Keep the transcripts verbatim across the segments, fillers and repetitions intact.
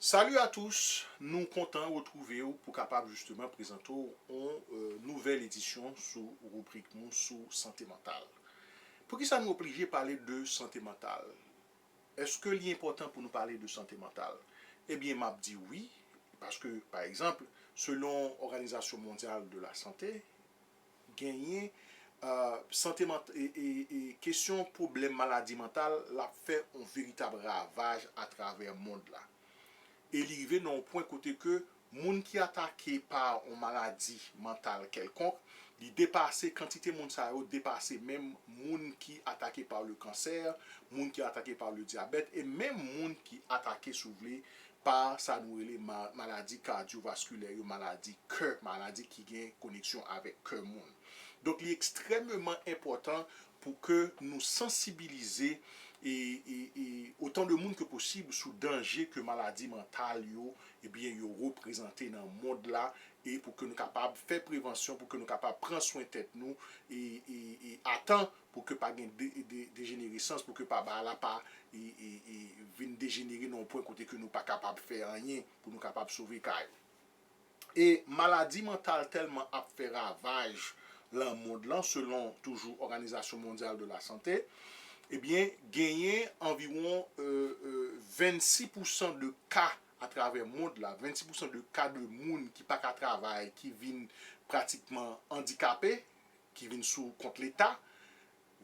Salut à tous, nou kontan retwouve w pou kapab jisteman prezante w yon euh, nouvèl edisyon sou ribrik nou sou sante mantal. Poukisa nou oblije pale de sante mantal? Èske li enpòtan pou nou pale de sante mantal? Ebyen, m ap di wi, paske, pa egzanp, selon Òganizasyon Mondyal de la Sante, genyen euh, sante mant e, e, e kesyon pwoblèm maladi mantal l ap fè yon veritab ravaj atravè mond la. E li rive nan yon pwen kote ke moun ki atake pa yon maladi mantal kèlkonk, li depase, kantite moun sa yo depase menm moun ki atake pa le kansè, moun ki atake pa le dyabèt, e menm moun ki atake, si w vle, pa sa nou rele ma- maladi kadyovaskilè yo, maladi kè, maladi ki gen koneksyon avèk kè moun. Donk, li ekstrèmeman enpòtan pou ke nou sansibilize e, e, e otan de moun ke posib sou danje ke maladi mantal yo, ebyen, yo reprezante nan mond la, e pou ke nou kapab fè prevansyon, pou ke nou kapab pran swen tèt nou, e, e, e atan pou ke pa gen de, de, dejeneresans, pou ke pa bagay la pa e, e, e vin dejenere nan yon pwen kote ke nou pa kapab fè anyen pou nou kapab sove kay. E maladi mantal tèlman ap fè ravaj lan mond lan, selon toujou Òganizasyon Mondyal de la Sante, ebyen, genyen anviwon euh, euh, vennsis pousan de ka atravè mond la, vennsis pousan de ka de moun ki pa ka travay, ki vin pratikman andikape, ki vin sou kont Leta.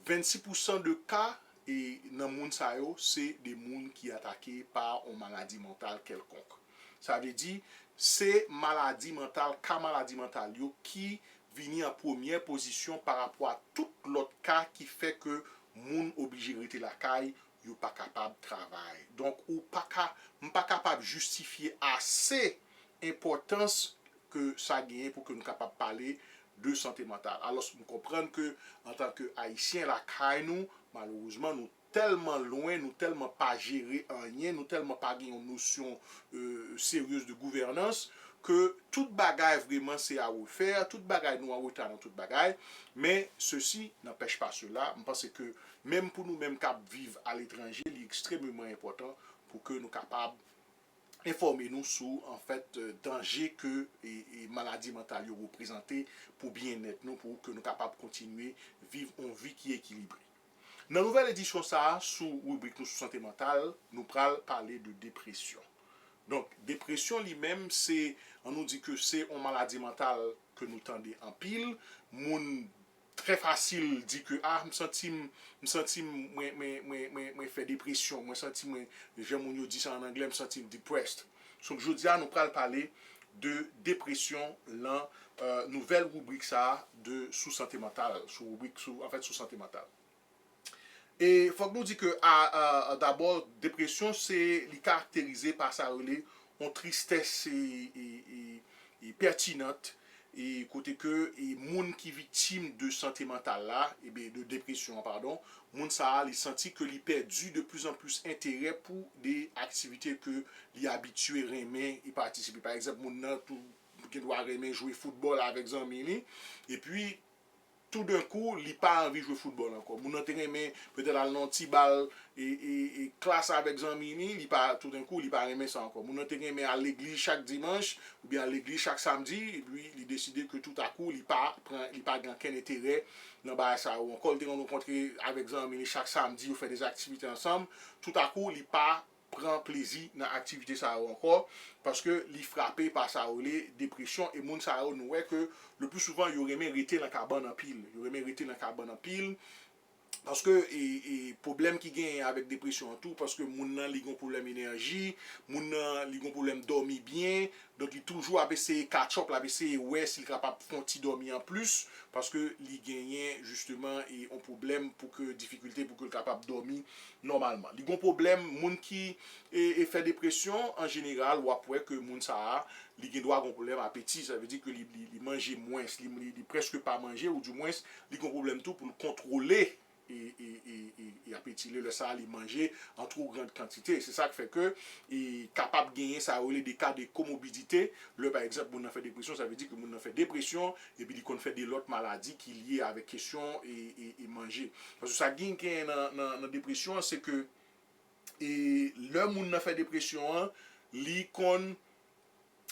Vennsis pousan de ka e nan moun sa yo, se de moun ki atake pa yon maladi mantal kèlkonk. Sa vle di, se maladi mantal, ka maladi mantal yo ki vini an premyè pozisyon pa rapò a tout lòt ka ki fè ke moun oblije rete lakay, yo pa kapab travay. Donk, ou pa ka, m pa kapab jistifye ase enpòtans ke sa genyen pou ke nou kapab pale de sante mantal. Alòs, m konprann ke antan ke Ayisyen lakay nou, malerezman, nou tèlman lwen, nou tèlman pa jere anyen, nou tèlman pa gen yon nosyon euh, seryez de gouvènans, ke tout bagay vreman se a refè, tout bagay nou an reta nan tout bagay, men sesi n'empêche pas cela, m panse ke menm pou nou menm k ap viv aletranje, li ekstrèmeman enpòtan pou ke nou kapab enfòme nou sou, anfèt, euh, danje ke e, e maladi mantal yo reprezante pou byennèt nou, pou ke nou kapab kontinye viv yon vi ki ekilibre. Nan nouvèl edisyon sa a, sou ribrik nou sou sante mantal, nou pral pale de depresyon. Donk, depresyon li menm, se, an nou di ke se yon maladi mantal ke nou tande anpil. Moun trè fasil di ke, ah, m santi m, m santi m, mwen, mwen, mwen, mwen, mwen fè depresyon, mwen santi mwen, jan moun yo di sa an anglè, m santi m depressed. Donk, jodi a, nou pral pale de depresyon lan euh, nouvèl ribrik sa a de sou sante mantal, sou ribrik sou, anfèt, sou sante mantal. E fòk nou di ke a, a, dabò, depresyon, se, li karakterize pa sa yo rele yon tristès e, e, e, e pètinant, e kote ke e moun ki viktim de sante mantal la, ebyen, de depresyon an, padon, moun sa a, li santi ke li pèdi de plus en plus enterè pou de aktivite ke li abitye renmen e patisipe. Pa egzanp, moun nan tou gen dwa renmen jwe foutbòl avèk zanmi li, epi toudenkou, li pa anvi jwe foutbòl ankò. Moun nan te renmen petèt al nan yon ti bal e, e, e klas avèk zanmi li, li pa, toudenkou, li pa renmen sa ankò. Moun nan te renmen al legliz chak dimanch, oubyen al legliz chak samdi, epi li deside ke toutakou, li pa pran, li pa gen ankenn enterè nan bagay sa yo ankò. Li te konn rankontre avèk zanmi li chak samdi, yo fè de aktivite ansanm. Toutakou, li pa pran plezi nan aktivite sa yo ankò, paske li frape pa sa yo rele depresyon, e moun sa yo, nou wè ke le pli souvan, yo renmen rete nan kabann anpil. Yo renmen rete nan kabann anpil, paske e, e pwoblèm ki genyen avèk depresyon an tou, paske moun nan, li gen pwoblèm enèji, moun nan, li gen pwoblèm dòmi byen, donk li toujou ap eseye catch up, l ap eseye wè si l kapab fè yon ti dòmi an plis, paske li genyen, jisteman, e yon pwoblèm pou ke, difikilte pou ke l kapab dòmi nòmalman. Li gen pwoblèm, moun ki e, e fè depresyon, an jeneral, w ap wè ke moun sa a, li gen dwa gen pwoblèm apeti, sa vle di ke li, li, li manje mwens, li, li, li prèske pa manje, ou dimwens, li gen pwoblèm tou pou l kontwole e, e, e, e, e apeti li, lè sa a, li manje an two grand kantite. Se sa k fè ke e kapab genyen sa yo rele de ka de komobidite. Lè, pa egzanp, moun nan fè depresyon, sa vle di ke moun nan fè depresyon, epi li konn fè de lòt maladi ki lye avèk kesyon e, e, e manje. Paske sa ki genyen nan, nan, nan depresyon an, se ke e lè moun nan fè depresyon an, li konn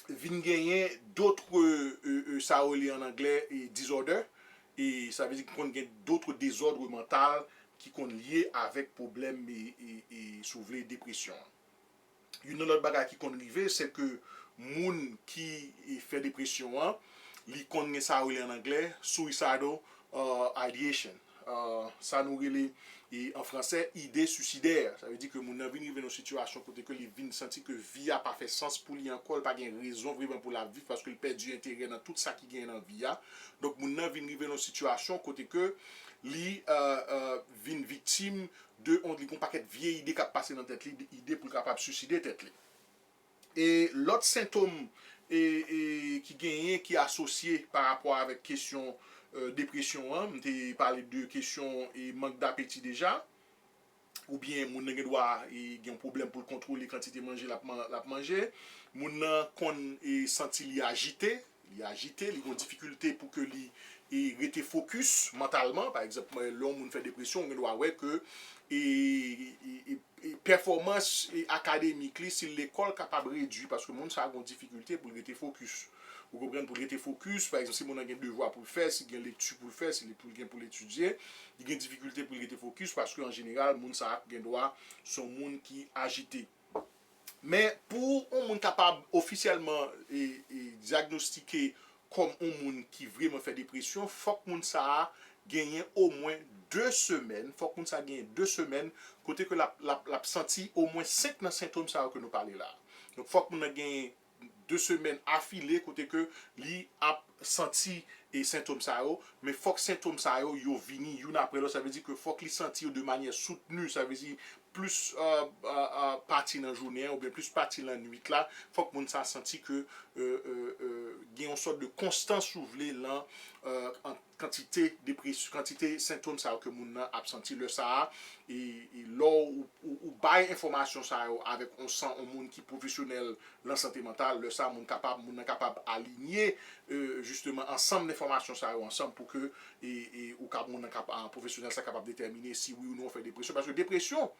vin genyen d'autres, euh, euh, sa yo rele an anglè, e disorder, e sa vle di ki konn gen d'autres désordres mentaux ki konn lye avèk pwoblèm, e, e, e, si w vle, depresyon an. Youn nan lòt bagay ki konn rive, se ke moun ki, e, fè depresyon an, li konn gen sa yo rele an anglè suicidal, uh, ideation. Uh, sa nou rele, e, an fransè, ide sisidè. Sa vle di ke moun nan vin rive nan yon sitiyasyon kote ke li vin santi ke vi a pa fè sans pou li ankò, li pa gen rezon vreman pou l ap viv paske li pèdi enterè nan tout sa ki genyen nan vi a. Donk, moun nan vin rive nan yon sitiyasyon kote ke li, uh, uh, vin viktim de, on, li gen yon pakèt vye ide k ap pase nan tèt li, ide pou l kapab siside tèt li. E lòt sentòm, e, e, ki genyen, ki asosye pa rapò avèk kesyon, euh, depresyon an, m te pale de kesyon, e, mank dapeti deja, oubyen moun nan gen dwa, e, gen yon pwoblèm pou l kontwole kantite manje l ap man-, l ap manje, moun nan konn, e, santi li ajite, li ajite, li gen difikilte pou ke li, e, rete fokis mantalman. Pa egzanp, lè yon moun fè depresyon, ou gen dwa wè ke, e, e, e, e pèfòmans, e, akademik li, si l lekòl, kapab redui, paske moun sa a gen difikilte pou l rete fokis. Ou konprann, pou l rete fokis, pa egzanp, si moun nan gen devwa pou l fè, si gen lekti pou l fè, si li pou l gen pou l etidye, li gen difikilte pou l rete fokis, paske an jeneral, moun sa a gen dwa se yon moun ki ajite. Men pou yon moun kapab ofisyèlman, e, e, dyagnostike kòm yon moun ki vreman fè depresyon, fòk moun sa a genyen omwen de semèn, fòk moun sa a genyen de semèn kote ke l ap, l ap, l ap santi omwen senk nan sentòm sa yo ke nou pale la. Donk, fòk moun nan genyen de semèn afile kote ke li ap santi, e, sentòm sa yo, men fòk sentòm sa yo, yo vini youn apre lòt. Sa vle di ke fòk li santi yo de manyè soutni, sa vle di plis, euh, euh, euh, pati nan jounen an oubyen plis pati lannwit la, fòk moun sa santi ke, euh, euh, euh, gen yon sòt de konstans, si w vle, lan, euh, an kantite depresyon, kantite sentòm sa yo ke moun nan ap santi lè sa a, e, e lè w, ou, ou bay enfòmasyon sa yo avèk on san, on moun ki pwofesyonèl lan sante mantal, lè sa a, moun kapab, moun nan kapab alinye, euh, jisteman, ansanm enfòmasyon sa yo ansanm pou ke, e, e, ou kap, moun nan kap, a, pwofesyonèl sa kapab detèmine si wi ou non w fè depresyon. Paske depresyon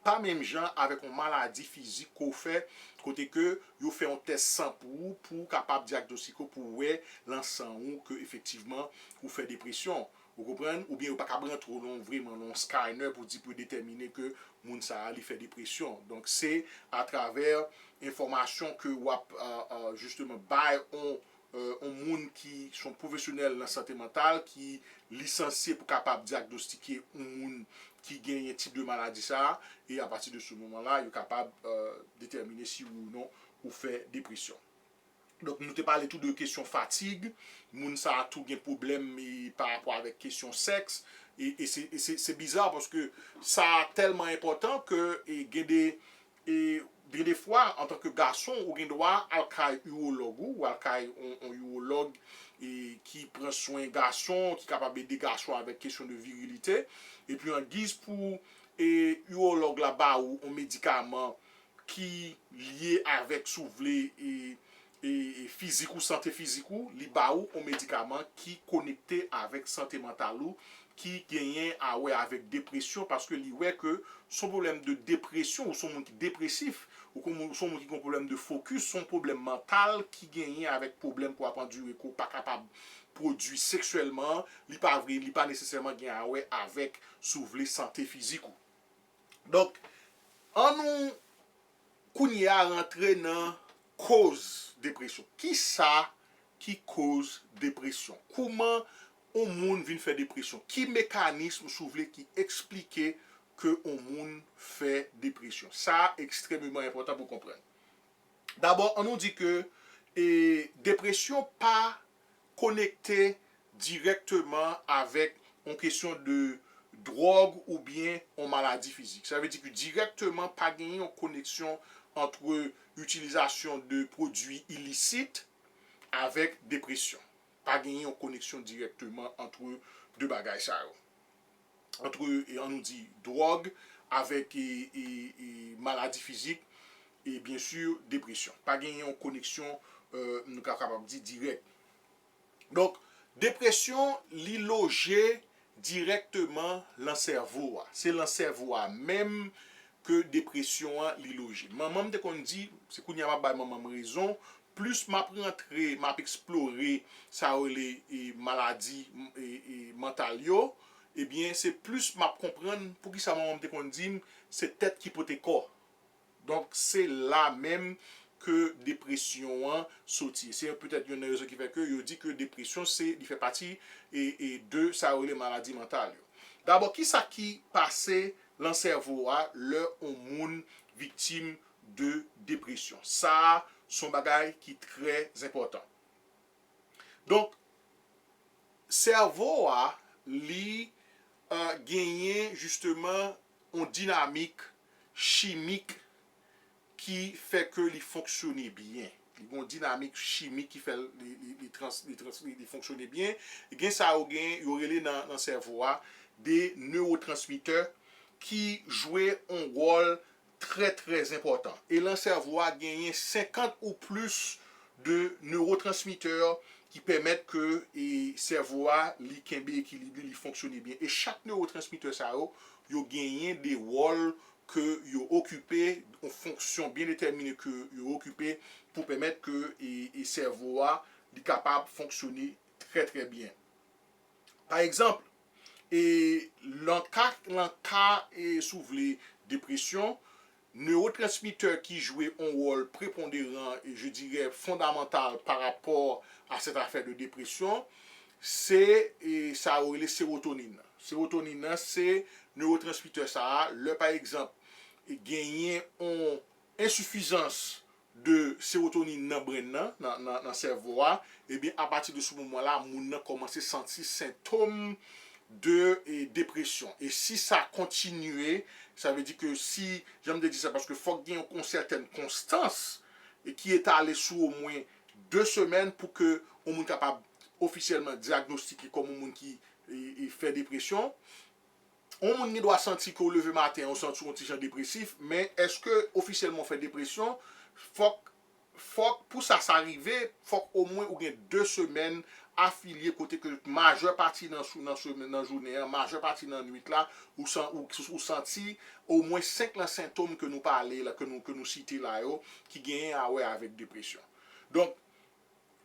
pa menm jan avèk yon maladi fizik ke w fè, kote ke yo fè yon tès san pou ou, pou w kapab dyagnostike w, pou w wè lan san ou ke efektivman ou fè depresyon. Ou konprann? Oubyen yo pa kab rantre w nan vreman nan yon scanner pou di, pou detèmine ke moun sa a li fè depresyon. Donk, se atravè enfòmasyon ke w ap, euh, euh, jisteman bay on, euh, on moun ki se yon pwofesyonèl nan sante mantal, ki lisansye pou kapab dyagnostike yon moun ki genyen tip de maladi sa a, e apati de se moman la, yo kapab, euh, detèmine si wi ou non ou fè depresyon. Donk, nou te pale tou de kesyon fatig. Moun sa a tou gen pwoblèm, e, pa rapò avèk kesyon sèks. E, e se, e se, se biza paske sa tèlman enpòtan ke, e, gen de, e, gen de fwa, antanke gason, ou gen dwa al kay iwològ ou, ou al kay on, on iwològ, e, ki pran swen gason, ki kapab ede gason avèk kesyon de virilite. Epi, an giz pou, e, iwològ la ba ou on medikaman ki lye avèk, si w vle, e, e, e fizik ou, sante fizik ou, li ba ou on medikaman ki konekte avèk sante mantal ou, ki genyen a wè avèk depresyon, paske li wè ke se yon pwoblèm de depresyon, ou se yon moun ki depresif, ou se yon moun ki gen yon pwoblèm de fokis, se yon pwoblèm mantal ki genyen avèk pwoblèm ke w ap andire, ke w pa kapab pwodui seksyèlman, li pa vre, li pa nesesèman gen a wè avèk, si w vle, sante fizik ou. Donk, ann nou kounye a rantre nan koz depresyon. Kisa ki koz depresyon? Kouman on moun vin fè depresyon? Ki mekanism, si w vle, ki eksplike ke on moun fè depresyon? Sa ekstrèmeman enpòtan pou konprann. Dabò, ann nou di ke, e, depresyon pa konekte dirèkteman avèk yon kesyon de dwòg oubyen yon maladi fizik. Sa vle di ke dirèkteman pa genyen yon koneksyon ant itilizasyon de pwodui ilisit avèk depresyon. Pa genyen yon koneksyon dirèkteman ant de bagay sa yo. Ant, e, ann nou di, dwòg avèk, e, e, e, maladi fizik e, byen si, depresyon. Pa genyen yon koneksyon, e, nou ka kapab di, dirèk. Donk, depresyon, li loje dirèkteman lan sèvo a. Se lan sèvo a menm ke depresyon an li loje. Manman m te konn di, se kounye a m ap bay manman m rezon, plis m ap rantre, m ap eksplore sa yo rele e, maladi e, e, mantal yo, ebyen, se plis m ap konprann poukisa manman m te konn di m se tèt ki pote kò. Donk, se la menm ke depresyon an soti. Se petèt youn nan rezon ki fè ke yo di ke depresyon se, li fè pati e, e de sa yo rele maladi mantal yo. Dabò, kisa ki pase lan sèvo a lè yon moun viktim de depresyon? Sa a se yon bagay ki trè enpòtan. Donk, sèvo a, li e, genyen jisteman yon dinamik chimik ki fè ke li fonksyone byen. Li gen yon dinamik chimik ki fè li, li, li, trans, li, trans, li, li fonksyone byen. Gen sa yo gen, yo rele nan, nan sèvo a de newotransmitè ki jwe yon wòl trè, trè enpòtan. E lan sèvo a genyen senkant ou plis de newotransmitè ki pèmèt ke e, sèvo a li kenbe ekilib li, li fonksyone byen. E chak newotransmitè sa yo, yo genyen de wòl ke yo okipe, yon fonksyon byen detèmine ke yo okipe pou pèmèt ke e, e sèvo a li kapab fonksyone trè, trè byen. Pa egzanp, e, lan ka, lan ka e, si w vle, depresyon, newotransmitè ki jwe yon wòl preponderan, e, je dirais, fondamental par rapport à cette affaire de dépression, se e, sa yo rele sewotonin nan. Sewotonin nan, se newotransmitè sa a, lè pa egzanp, e, genyen yon ensifizans de sewotonin nan brenn nan, nan, nan, nan sèvo a, ebyen, apati de se moman la, moun nan kòmanse santi sentòm de e, depresyon. E si sa kontinye, sa vle di ke si, jan m te di sa, paske fòk gen yon sètèn konstans e ki etale sou omwen de semèn pou ke yon moun kapab ofisyèlman dyagnostike kòm yon moun ki e, e, fè depresyon. Yon moun gen dwa santi ke w leve maten an, ou santi w yon ti jan depresif, men èske ofisyèlman w fè depresyon? Fòk, fòk pou sa, sa rive, fòk omwen ou gen de semèn afilye kote ke majè pati nan, sou, nan, semèn, nan jounen an, majè pati nan nwit la, ou, san, ou, ou santi omwen senk nan sentòm ke nou pale la, ke nou, ke nou site la yo, ki genyen a wè avèk depresyon. Donk,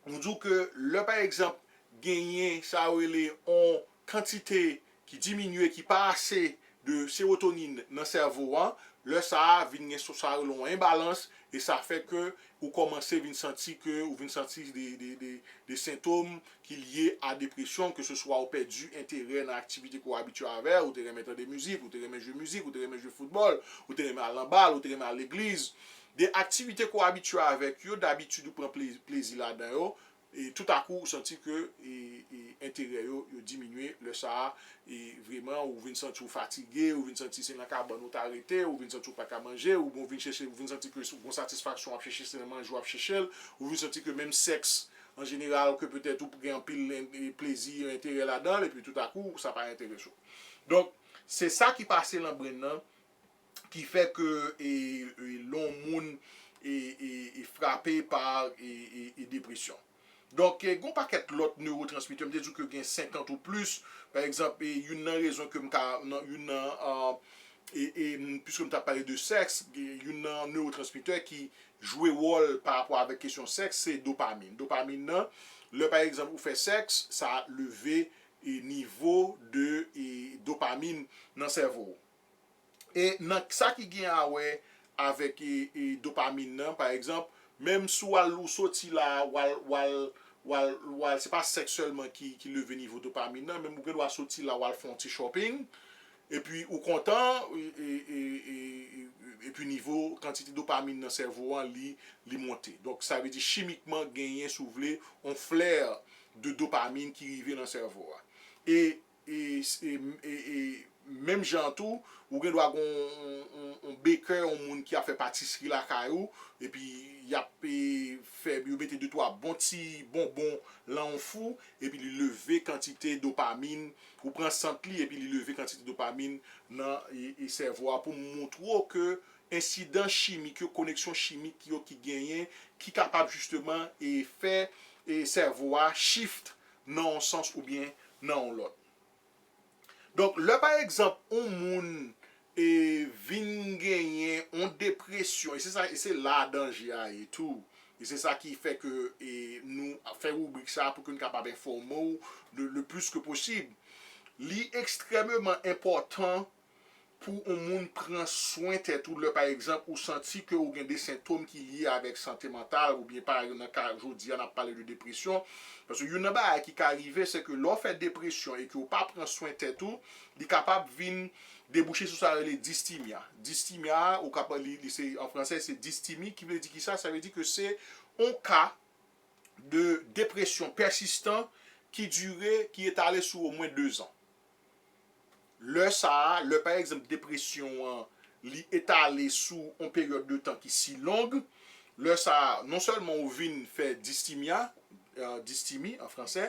nou di w ke lè, pa egzanp, genyen sa yo rele yon kantite ki diminye, ki pa ase de sewotonin nan sèvo an, lè sa a vin gen sa yo rele yon enbalans, e sa fè ke ou kòmanse vin santi ke, ou vin santi de, de, de, de sentòm ki lye a depresyon, ke se swa ou pèdi enterè nan aktivite ke w abitye avè, ou te renmen tande mizik, ou te renmen jwe mizik, ou te renmen jwe foutbòl, ou te renmen al nan bal, ou te renmen al legliz. De aktivite ke w abitye avèk yo, dabitid ou pran ple-, plezi ladan yo, e toutakou ou santi ke e, e, enterè yo, yo diminye, lè sa a, e vreman, ou vin santi w fatige, ou vin santi se nan kabann ou ta rete, ou vin santi w pa ka manje, oubyen ou vin chèche, ou vin santi ke si w gon satisfaksyon w ap chèche, se nan manje w ap chèche l, ou vin santi ke menm sèks, an jeneral, ke petèt ou gen anpil en-, e, plezi, enterè ladan l, epi toutakou, sa pa enterese w. Donk, se sa ki pase lan brenn nan, ki fè ke e, e, lè yon moun e, e, e frape pa e, e, e depresyon. Donk, e, gon pakèt lòt newotransmitè, m te di w ke gen senkant ou plis. Pa egzanp, e, youn nan rezon ke m ka, nan, youn nan, e, e, e, m, piske m t ap pale de sèks, e, youn nan newotransmitè ki jwe wòl pa rapò avèk kesyon sèks, se dopamin. Dopamin nan, lè pa egzanp ou fè sèks, sa leve e, nivo de e, dopamin nan sèvo w. E nan sa ki gen a wè avèk e, e, dopamin nan, pa egzanp, menm si w al, ou soti la, w al, w al, w al, w al, se pa sèks sèlman ki, ki leve nivo dopamin nan, menm ou gen dwa soti la, w al fè yon ti shopping, epi ou kontan, e, e, e, e, e, epi nivo, kantite dopamin nan sèvo an, li, li monte. Donk, sa vle di chimikman genyen, si w vle, yon flè de dopamin ki rive nan sèvo a. E e, e, e, e menm jan tou, ou gen dwa gen yon, yon, yon, yon bekè, yon moun ki ap fè patisri lakay ou, epi y ap e, fè, yo mete de twa bon ti bonbon lan yon fou, epi li leve kantite dopamin, ou pran sant li, epi li leve kantite dopamin nan e, e sèvo a pou montre w ke ensidans chimik yo, koneksyon chimik yo ki genyen, ki kapab jisteman e fè e sèvo a shift nan yon sans oubyen nan yon lòt. Donk, lè pa egzanp, yon moun e vin genyen yon depresyon, e se sa, e se la danje a ye tou. E se sa ki fè ke e nou fè ribrik sa a pou ke nou kapab enfòme w de, le plis ke posib. Li ekstrèmeman enpòtan pou yon moun pran swen tèt ou lè, pa egzanp, ou santi ke ou gen de sentòm ki lye avèk sante mantal, oubyen pa nan ka jodi a n ap pale de depresyon. Paske youn nan bagay ki ka rive, se ke lè w fè depresyon e ke w pa pran swen tèt ou, li kapab vin debouche sou sa yo rele dysthymia. Dysthymia, ou kapab li, li se, an fransè, se dysthymie, ki vle di ki sa? Sa vle di ke se yon ka de depresyon pèsistan ki dire, ki etale sou omwen dezan. Lè sa a, lè pa egzanp depresyon an, li etale sou yon peryòd de tan ki si long, lè sa a, non sèlman ou vin fè dysthymia, euh, dysthymie an fransè,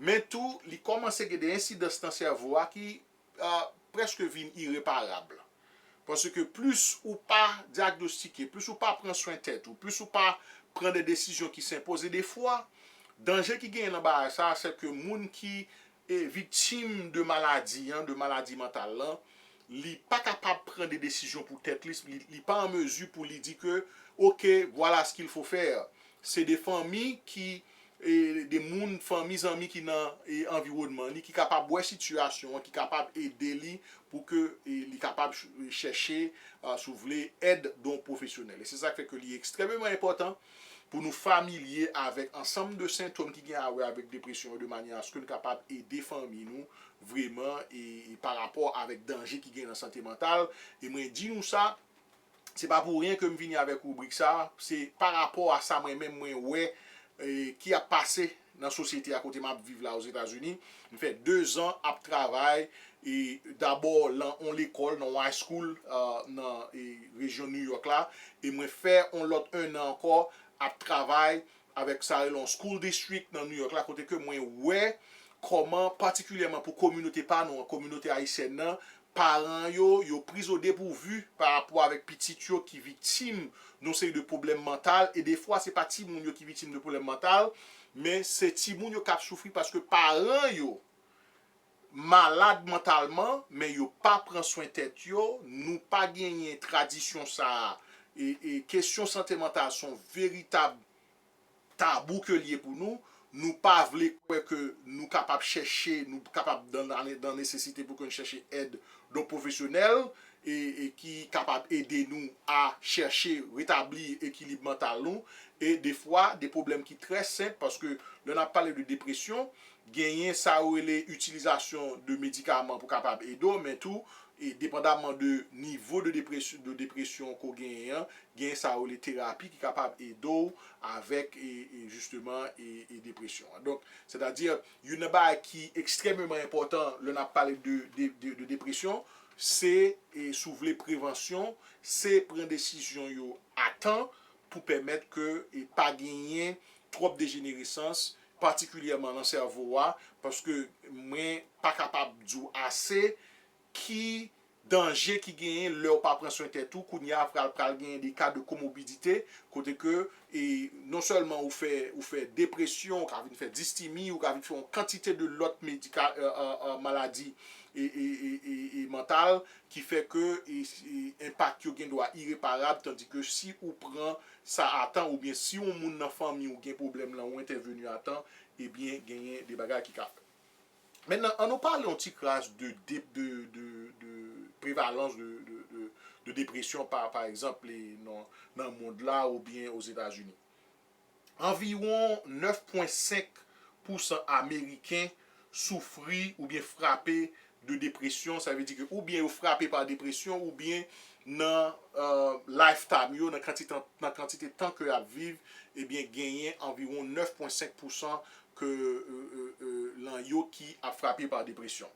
men tou, li kòmanse gen de ensidans nan sèvo a ki euh, prèske vin ireparab. Paske plis ou pa dyagnostike, plis ou pa pran swen tèt ou, plis ou pa pran de desizyon ki senpoze, defwa, danje ki genyen nan bagay sa, se ke moun ki e viktim de maladi an, de maladi mantal lan, li pa kapab pran de desizyon pou tèt li, li, li pa an mezi pou li di ke, ok, voilà ce qu'il faut faire. Se de fanmi ki e, de moun, fanmi, zanmi ki nan e, anviwònman li, ki kapab wè sitiyasyon an, ki kapab ede li pou ke e, li kapab ch- chèche, a, si w vle, èd de yon pwofesyonèl. E se sa k fè ke li ekstrèmeman enpòtan pou nou familye avèk ansanm de sentòm ki gen a wè avèk depresyon yo, de manyè aske n kapab ede fanmi nou vrèman e, e pa rapò avèk danje ki gen nan sante mantal. E mwen di nou sa, se pa pou ryen ke m vini avèk ribrik sa, se pa rapò a sa mwen menm mwen wè e, ki ap pase nan sosyete a kote m ap viv la Ozetazini. M fè dezan ap travay e dabò lan yon lekòl, nan yon high school, a, nan e, rejyon New York la, e mwen fè yon lòt ennan ankò ap travay avèk sa rele yon school district nan New York la, kote ke mwen wè kòman, patikilyèman pou kominote pa nou an, kominote ayisyèn nan, paran yo, yo priz o depouvi pa rapò avèk pitit yo ki viktim yon seri de pwoblèm mantal, e defwa se pa timoun yo ki viktim de pwoblèm mantal, men se timoun yo k ap soufri paske paran yo malad mantalman, men yo pa pran swen tèt yo, nou pa genyen tradisyon sa a. E, e kesyon sante mantal se yon veritab tabou ke l ye pou nou. Nou pa vle kwè ke nou kapab chèche, nou kapab dan, dan, dan nesesite pou ke nou chèche èd de pwofesyonèl e, e ki kapab ede nou a chèche retabli ekilib mantal nou. E defwa, de pwoblèm ki trè senp, paske lè n ap pale de depresyon, genyen sa yo rele itilizasyon de medikaman pou kapab ede w, men tou, e depandaman de nivo de depresyon, de depresyon ke w genyen an, gen sa yo rele terapi ki kapab ede w avèk e, e jisteman e, e depresyon an. Donk, sètadi, youn nan bagay ki ekstrèmeman enpòtan lè n ap pale de, de, de, de depresyon, se, e, si w vle, prevansyon, se pran desizyon yo a tan pou pèmèt ke e pa genyen twòp dejeneresans, patikilyèman nan sèvo a, paske mwen pa kapab di w ase ki danje ki genyen lè w pa pran swen tèt ou, kounye a pral, pral genyen de ka de komobidite, kote ke e non sèlman ou fè, ou fè depresyon, ou ka vin fè distimi, ou ka vin fè yon kantite de lòt medika, e, e, e, maladi e, e, e, e, e mantal ki fè ke e, e, enpak yo gen dwa ireparab, tandi ke si ou pran sa a tan, oubyen si yon moun nan fanmi w gen pwoblèm lan, ou entèveni a tan, ebyen, genyen de bagay ki ka fèt. Mentnan, ann nou pale yon ti kras de, de, de, de, de prevalans de, de, de, de depresyon, pa, pa egzanp, e, nan, nan mond la oubyen Ozetazini. Anviwon nèf pwen senk pousan Ameriken soufri oubyen frape de depresyon. Sa vle di ke oubyen yo frape pa depresyon, oubyen nan, e, lifetime yo, nan kantite, nan kantite tan ke y ap viv, ebyen, genyen anviwon nèf pwen senk pousan ke, e, e, e, lan yo ki ap frape pa depresyon.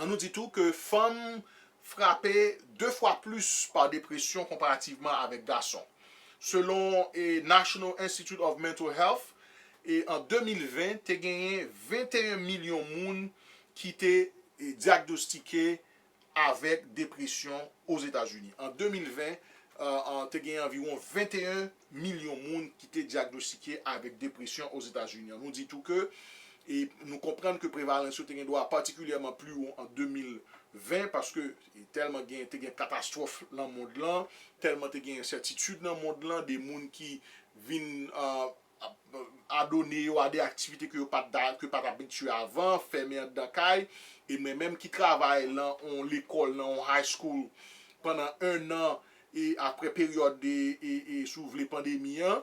Ann nou di tou ke fanm frape de fwa plis pa depresyon konparativman avèk gason. Selon e, National Institute of Mental Health, e, an de mil ven, te genyen venteyen milyon moun ki te e, dyagnostike avèk depresyon Ozetazini. An de mil ven, e, an, te genyen anviwon venteyen milyon moun ki te dyagnostike avèk depresyon Ozetazini. Ann nou di tou ke, e nou konprann ke prevalans yo te gen dwa patikilyèman pli wo an de mil ven, paske tèlman gen, te gen katastwòf nan mond lan, tèlman te gen ensètitid nan mond lan, de moun ki vin, uh, adone yo a de aktivite ke yo pa t da- ke pa t abitye avan, fèmen anndan kay, e mwen menm ki travay nan yon lekòl, nan yon high school pandan enn an, e apre peryòd de, e, e, si w vle, pandemi an,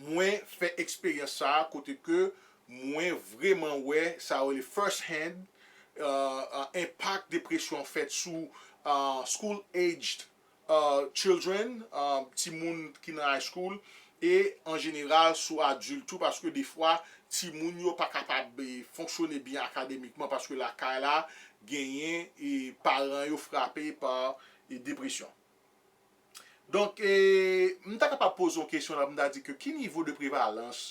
mwen fè eksperyans sa a kote ke mwen vreman wè sa yo rele first hand, uh, uh, enpak depresyon fèt sou, uh, school aged, uh, children, uh, timoun ki nan high school, e an jeneral sou adilt tou, paske defwa timoun yo pa kapab, e, fonksyone byen akademikman paske lakay la genyen, e, paran yo frape pa, e, depresyon. Donk, e, m ta kapab poze yon kesyon la, m ta di ke ki nivo de prevalans,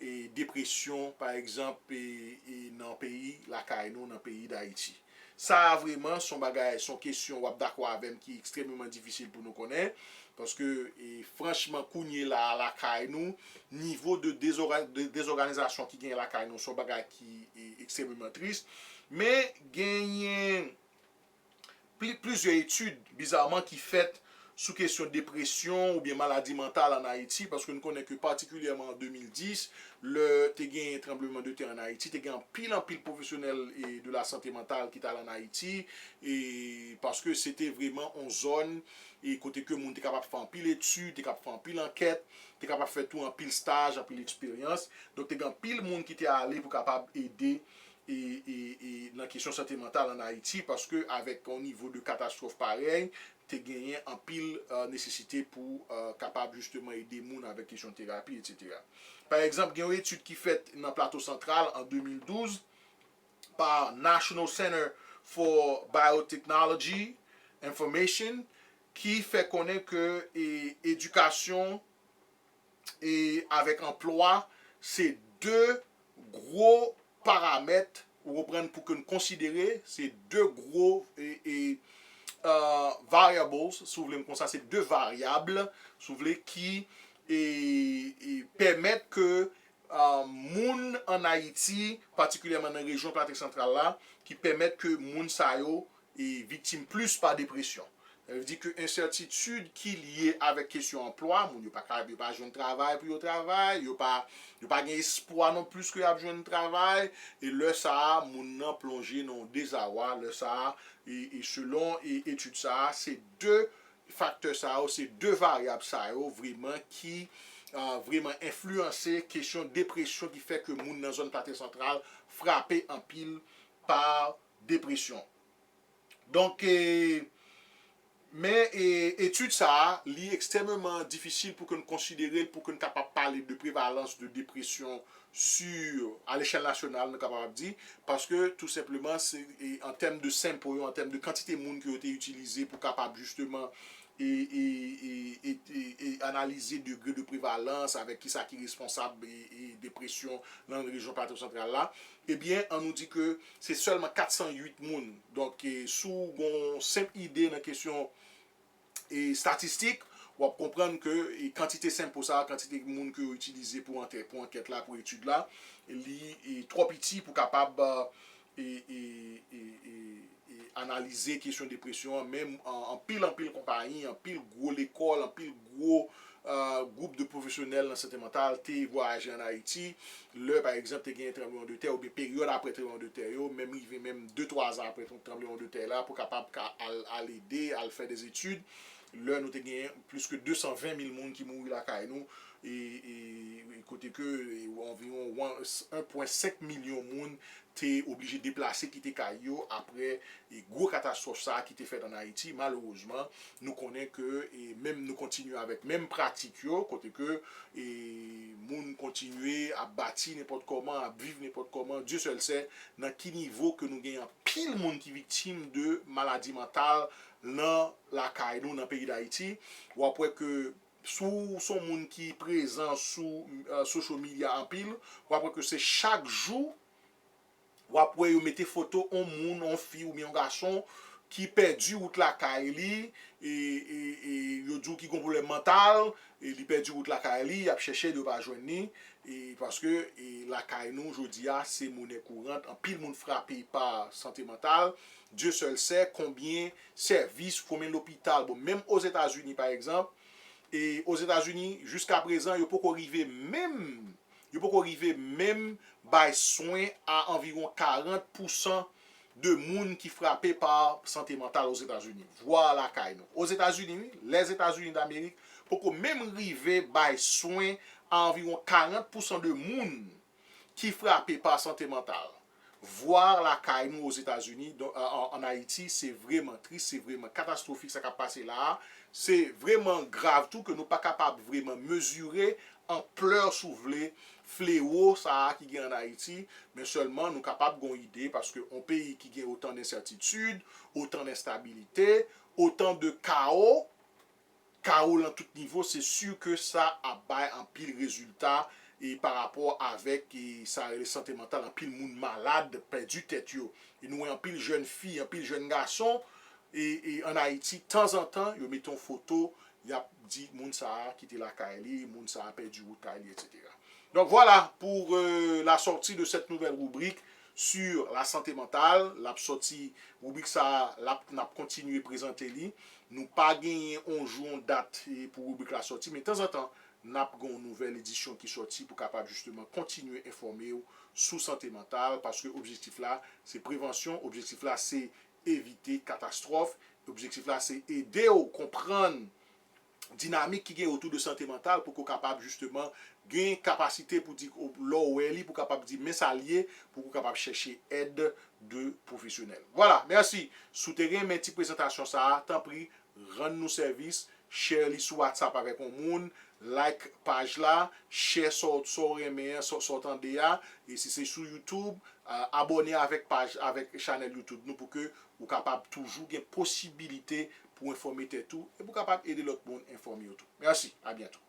e, depresyon, pa egzanp, e, e, nan peyi lakay nou, nan peyi Dayiti? Sa a vreman se yon bagay, se yon kesyon w ap dakò avè m ki ekstrèmeman difisil pou nou konnen, paske, e, franchman, kounye la a, lakay nou, nivo de dezòga- de dezòganizasyon ki genyen lakay nou se yon bagay ki, e, ekstrèmeman tris. Men genyen pli- plizyè etid, bizaman, ki fèt sou kesyon depresyon oubyen maladi mantal ann Ayiti, paske nou konnen ke patikilyèman an de mil dis, lè te gen tranbleman de tè ann Ayiti, te gen anpil, anpil pwofesyonèl, e, de la sante mantal ki t al ann Ayiti, e, paske se te vreman yon zòn, e, kote ke moun te kapab fè anpil etid, te kapab fè anpil ankèt, te kapab fè tou anpil staj, anpil eksperyans. Donk, te gen anpil moun ki te ale pou kapab ede e, e, e nan kesyon sante mantal ann Ayiti, paske avèk yon nivo de katastwòf parèy, te genyen anpil, e, nesesite pou, e, kapab jisteman ede moun avèk kesyon terapi, etsetera. Pa egzanp, gen yon etid ki fèt nan Plato Santral an de mil douz pa National Center for Biotechnology Information ki fè konnen ke, e, edikasyon e avèk anplwa, se de gwo paramèt, ou konprann, pou ke n konsidere, se de gwo, e, e, e, variables, si w vle m konsa, se de varyab, si w vle, ki, e, e, pèmèt ke, e, moun ann Ayiti, patikilyèman nan rejyon Plato Santral la, ki pèmèt ke moun sa yo, e, viktim plis pa depresyon. Sa vle di ke ensètitid ki lye avèk kesyon anplwa, moun yo pa ka, yo pa jwenn travay pou yo travay, yo pa, yo pa gen espwa non plis ke y ap jwenn travay, e lè sa a, moun nan plonje nan yon dezawa, lè sa a, e, e selon, e, etid sa a, se de faktè sa yo, se de varyab sa yo vreman ki, e, vreman enfliyanse kesyon depresyon ki fè ke moun nan zòn Plato Santral frape anpil pa depresyon. Donk, e, men, e, etid sa a, li ekstrèmeman difisil pou ke n konsidere l, pou ke n kapab pale de prevalans de depresyon sur, a lechèl nasyonal, nou kapab di, paske tou senpleman, se, e, an tèm de sample yo, an tèm de kantite moun ke yo te itilize pou kapab jisteman e, e, e, e, e, e analize degre de prevalans avèk kisa ki responsab e, e depresyon nan rejyon Plato Santral la, ebyen, an nou di ke se sèlman kat san uit moun. Donk, e, si w gen yon senp ide nan kesyon, e, estatistik, w ap konprann ke, e, kantite sample sa a, kantite moun ke yo itilize pou antè- pou ankèt la, pou etid la, li, e, twò piti pou kapab, e, e, e, e, e, analize kesyon depresyon an, menm an- anpil, anpil konpayi, anpil gwo lekòl, anpil gwo, e, gwoup de pwofesyonèl nan sante mantal te vwayaje ann Ayiti, lè, pa egzanp, te gen tranbleman de tè, oubyen peryòd apre tranbleman de tè yo, menm rive menm de, twa zan apre tranbleman de tè la, pou kapab ka al, al ede, al fè de etid. Lè nou te gen plis ke de san ven mil moun ki mouri lakay nou, e, e, e kote ke, e, anviwon wan- en pwen senk milyon moun te oblije deplase kite kay yo apre, e, gwo katastwòf sa a ki te fèt ann Ayiti. Malerezman, nou konnen ke, e, menm nou kontinye avèk menm pratik yo, kote ke, e, moun kontinye ap bati nenpòt kòman, ap viv nenpòt kòman. Dye sèl sè nan ki nivo ke nou gen anpil moun ki viktim de maladi mantal nan lakay nou, nan peyi Dayiti. W ap wè ke si w se yon moun ki prezan sou, e, social media anpil, w ap wè ke se chak jou w ap wè yo mete foto yon moun, yon fi oubyen yon gason ki pèdi wout lakay li, e, e, e yo di w ki gon pwoblèm mantal, e li pèdi wout lakay li, y ap chèche l, yo pa jwenn li, e paske, e lakay nou, jodi a, se monè kourant, anpil moun frape pa sante mantal. Dieu seul sait konbyen sèvis, konbyen lopital. Bon, menm Ozetazini, pa egzanp, e Ozetazini, jiska prezan, yo poko rive menm, yo poko rive menm bay swen a anviwon karant pousan de moun ki frape pa sante mantal Ozetazini, vwa lakay nou. Ozetazini, wi, Lèzetazini Damerik, poko menm rive bay swen a anviwon karant pousan de moun ki frape pa sante mantal. Vwa lakay nou Ozetazini, don, an, an, an Ayiti, se vrèman tris, se vrèman katastwofik sa k ap pase la a. Se vrèman grav tou ke nou pa kapab vrèman mezire anplè, si w vle, flewo sa a ki gen an Ayiti, men sèlman nou kapab gon ide, paske yon peyi ki gen otan densètitid, otan denstabilite, otan de kawo, kawo lan tout nivo, se si ke sa ap bay anpil rezilta e pa rapò avèk e sa rele sante mantal, anpil moun malad, pèdi tèt yo. E nou wè anpil jèn fi, anpil jèn gason e, e an Ayiti, tanzantan, yo mete yon foto, y ap di moun sa a kite lakay li, moun sa a pèdi wout kay li, etsetera. Donc voilà pour euh, la sortie de cette nouvelle rubrique sur la santé mentale. L ap sòti, ribrik sa a, l ap, n ap kontinye prezante li. Nou pa genyen yon jou, yon dat e, pou ribrik la sòti, men tanzantan, n ap gen yon nouvèl edisyon ki sòti pou kapab jisteman kontinye enfòme w sou sante mantal, paske objektif la, se prevansyon, objektif la, se evite katastwòf, objektif la, se ede w konprann dinamik ki gen otou de sante mantal pou ke w kapab jisteman gen kapasite pou di, lè w wè li, pou w kapab di men sa l ye, pou ke w kapab chèche èd de pwofesyonèl. Vwala, mèsi. Si w te renmen ti prezantasyon sa a, tanpri, rann nou sèvis, share li sou WhatsApp avèk yon moun, like paj la, share sa w, sa w renmen an, sa, sa w tande a, e si se sou YouTube, a, abòne avèk paj, avèk chanèl YouTube nou pou ke ou kapab toujou gen posibilite pou enfòme tèt ou e pou kapab ede lòt moun enfòme yo tou. Mèsi, a byento.